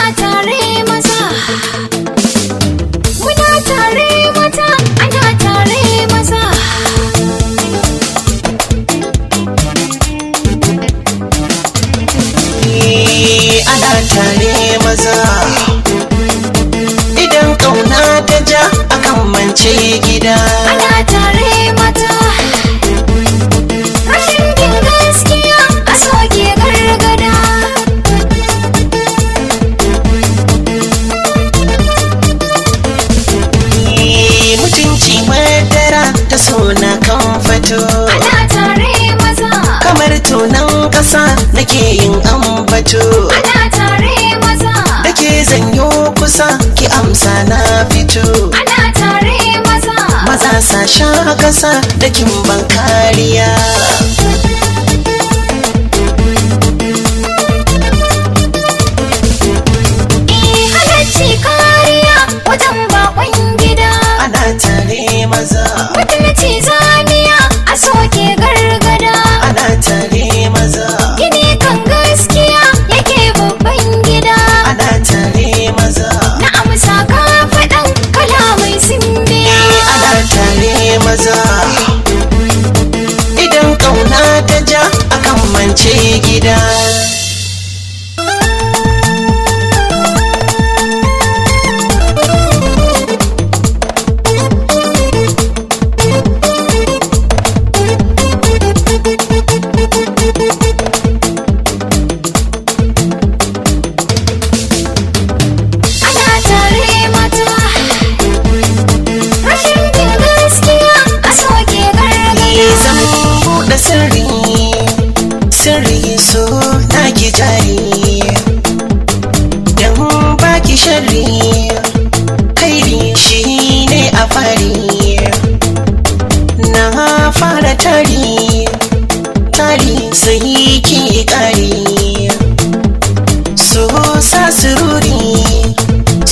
Ana tare maza. Muna tare mata, ana tare maza. Ana tare maza. Idan kauna ta ja, akan mance gida. Ana tare mata. Rashin bin gaskiya a soke gargada. Mutunci madara ta sona kan fato. Ana tare maza. Kamar tonan ƙasa nake yin ambato. Ana tare maza. Dake zanyo kusa, ki amsa na fito. Ana tare maza. Maza sa sha kasa da kin ban kariya. Halarci kariya wajen bakon gida. Ana tare maza. Mutunci zamiya a soke gargada. Ana tare maza. Gini kan gaskiya yake babban gida. Ana tare maza. Na amsa ka faɗan kalamai sun biya. Ana tare maza. Idan kauna ta ja, akan mance gida. Ana tare mata. Rashin bin gaskiya a soke gargada. Zan buɗe sirri, sirri so na ki jari. Dan baki sharri, kairi shi ne a fari. Na fara tari, tari sai ki ƙari. So sa sururi,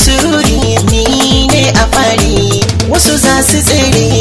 sururi ni ne a fari. Wasu za su tsere.